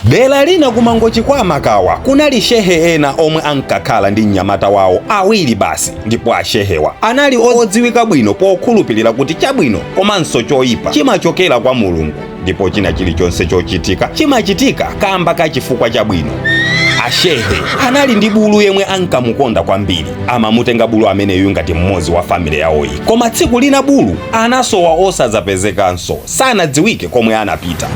Dera lina kuMangochi kwa Makawa kunali shehe ena omwe ankakhala ndi mnyamata wawo awiri basi, ndipo ashehewa anali odziwika bwino pokhulupirira kuti chabwino komanso choyipa chimachokera kwa Mulungu, ndipo china chilichonse chochitika chimachitika kamba ka chifukwa chabwino. Ashehe anali ndi bulu yemwe ankamukonda kwambiri. Amamutenga bulu ameneyu ngati mmodzi wa family yawoyi. Koma tsiku lina bulu anasowa osazapezekanso, sanadziwike komwe anapita.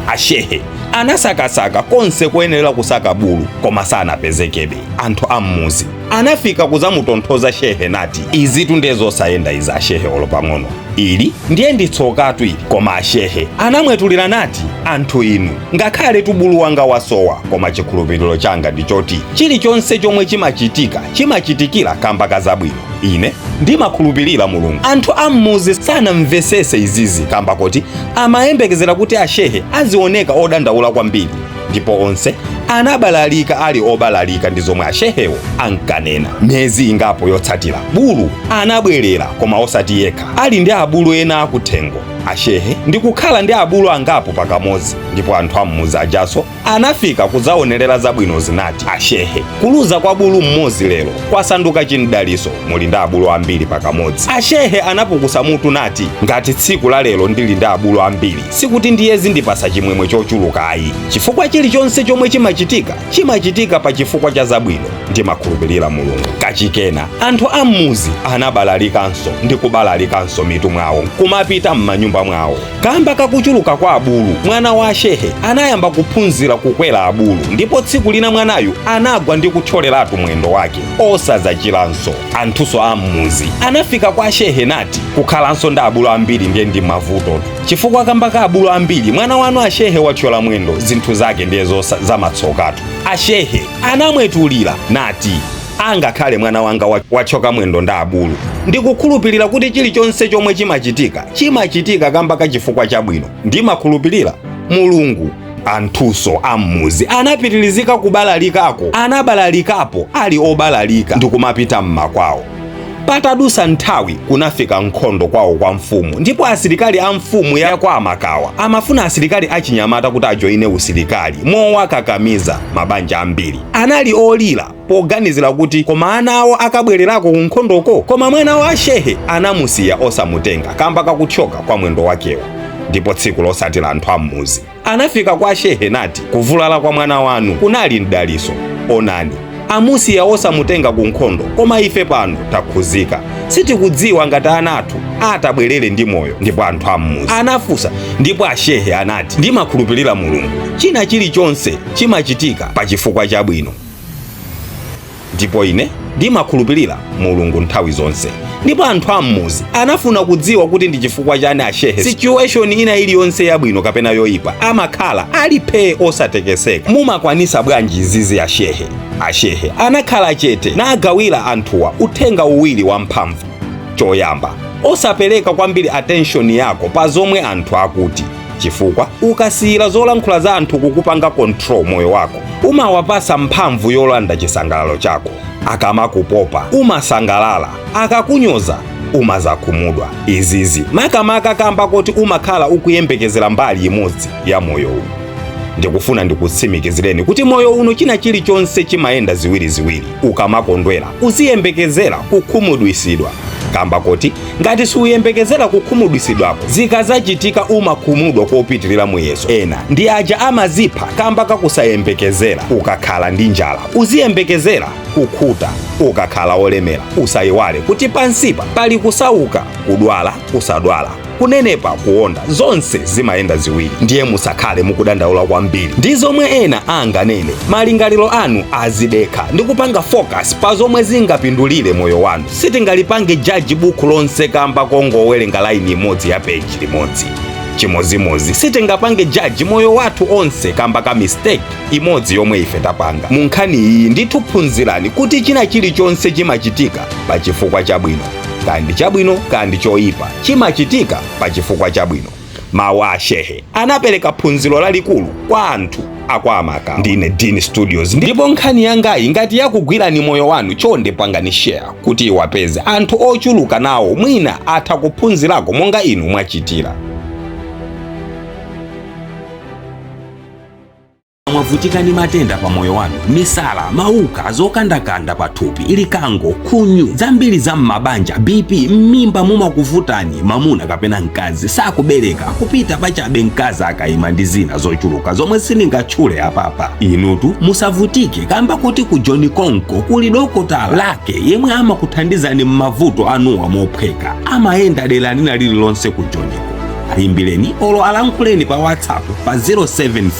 Ashehe anasakasaka konse kuyenera kusaka bulu, koma sanapezekebe. Anthu ammuzi anafika kuzamutonthoza shehe nati, izitu ndiye zosayenda izi ashehe olo pang'ono, ili ndiye ndi tsokatu ili. Koma ashehe anamwetulira nati, anthu inu, ngakhale tubulu wanga wasowa, koma chikhulupiriro changa ndi choti chilichonse chomwe chimachitika chimachitikira kamba ka zabwino. Ine ndimakhulupirira Mulungu. Anthu ammuzi sanamvesese izizi kamba koti amayembekezera kuti ashehe azioneka odandaula kwambiri, ndipo onse anabalalika ali obalalika ndi zomwe ashehewo ankanena. Miyezi ingapo yotsatira bulu anabwerera, koma osati yekha, ali ndi abulu ena akuthengo. Ashehe ndi kukhala ndi abulu angapo pakamodzi, ndipo anthu ammuzi ajaso anafika kudzaonerera zabwino zinati, ashehe, kuluza kwa bulu mmodzi lero kwasanduka chimdaliso, muli ndi abulu ambiri pakamodzi. Ashehe anapukusa mutu nati, ngati tsiku la lero ndili ndi abulu ambiri, sikuti ndiye zindipasa chimwemwe chochuluka ayi, chifukwa chilichonse chomwe chimachitika chimachitika pa chifukwa cha zabwino. Ndimakhulupirira Mulungu. Kachikena anthu ammuzi anabalalikanso ndi kubalalikanso mitu mwawo kumapita m'manyumba mwawo kamba kakuchuluka kwa abulu. Mwana wa ashehe anayamba kuphunzira kukwera abulu, ndipo tsiku lina mwanayu anagwa ndi kuthyoleratu mwendo wake osazachiranso. Anthunso ammuzi anafika kwa ashehe nati, kukhalanso ndi abulu ambiri ndiye ndi mavuto, chifukwa kamba ka abulu ambiri mwana wanu ashehe wathyola mwendo, zinthu zake ndiye zamatsokatu. Ashehe anamwetulira nati, angakhale mwana wanga wathyoka mwendo ndi abulu, ndikukhulupirira kuti chilichonse chomwe chimachitika chimachitika kamba ka chifukwa chabwino. Ndimakhulupirira Mulungu. Anthunso ammuzi anapitirizika kubalalikako, anabalalikapo ali obalalika ndikumapita mmakwawo. Patadusa nthawi kunafika nkhondo kwawo kwa mfumu, ndipo asilikali a mfumu ya kwa Amakawa amafuna asilikali achinyamata kuti ajoine usilikali mowakakamiza. Mabanja ambiri anali olira poganizira kuti koma ana awo akabwererako ku nkhondoko. Koma mwana wa ashehe anamusiya osamutenga kamba kakuthyoka kwa mwendo wakewo. Ndipo tsiku losatira anthu ammuzi anafika kwa ashehe nati, kuvulala kwa mwana wanu kunali mdaliso, onani amusiya osamutenga ku nkhondo, koma ife pano takhuzika, sitikudziwa ngati ana athu atabwerere ndi moyo. Ndipo anthu ammuzi anafunsa, ndipo ashehe anati, ndimakhulupirira Mulungu, china chilichonse chimachitika pa chifukwa chabwino, ndipo ine ndimakhulupirira Mulungu nthawi zonse. Ndipo anthu ammuzi anafuna kudziwa kuti ndi chifukwa chani ashehe situation ina iliyonse yabwino kapena yoyipa amakhala ali phee osatekeseka. Mumakwanisa bwanji izizi ashehe? Ashehe anakhala chete nagawira anthuwa uthenga uwiri wamphamvu. Choyamba, osapereka kwambiri attention yako pa zomwe anthu akuti, chifukwa ukasiyira zolankhula za anthu kukupanga control moyo wako, umawapasa mphamvu yolanda chisangalalo chako. Akamakupopa umasangalala, akakunyoza umazakhumudwa. Izizi makamaka kamba kuti umakhala ukuyembekezera mbali imodzi ya moyo uno. Ndikufuna ndikutsimikizireni kuti moyo uno china chilichonse chimayenda ziwiriziwiri. Ukamakondwera uziyembekezera kukhumudwisidwa, kamba kuti ngati suyembekezera kukhumudwisidwako, zikazachitika umakhumudwa kopitirira muyeso. Ena ndi aja amazipha kamba kakusayembekezera. Ukakhala ndi njala uziyembekezera kukhuta, ukakhala olemera usayiwale kuti pansipa pali kusauka, kudwala, kusadwala, kunenepa, kuonda, zonse zimayenda ziwiri. Ndiye musakhale mukudandaula kwambiri ndi zomwe ena anganene. Malingaliro anu azidekha ndi kupanga focus pa zomwe zingapindulire moyo wanu. Sitingalipange judge buku lonse kamba kongowerenga line imodzi ya peji limodzi. Chimozimozi sitingapange judge moyo wathu onse kamba ka mistake imodzi yomwe ife tapanga. Mu nkhani iyi ndithu phunzirani kuti china chilichonse chimachitika pa chifukwa chabwino, kandi chabwino kandi choyipa chimachitika pa chifukwa chabwino. Mawu a ashehe anapereka phunziro lalikulu kwa anthu akwa Amakawa. Ndine Dean Studios, ndipo nkhani yangayi ngati yakugwirani moyo wanu, chonde pangani share kuti iwapeze anthu ochuluka, nawo mwina atha kuphunzirako monga inu mwachitira. Mwavutika ndi matenda pa moyo wanu, misala, mauka, zokandakanda pathupi, likango, khunyu, zambiri za m'mabanja, BP, m'mimba mumakuvutani, mamuna kapena mkazi sakubereka, kupita pachabe mkazi akayima ndi zina zochuluka zomwe sindingatchule apapa. Inutu musavutike kamba kuti ku John Konko kuli dokotala lake yemwe amakuthandizani m'mavuto anuwa mophweka. Amayenda dera lina lililonse ku Johniko. Ayimbireni olo alankhuleni pa WhatsApp pa 074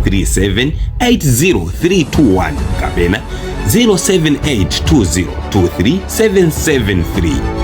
3780321 kapena 0782023 773.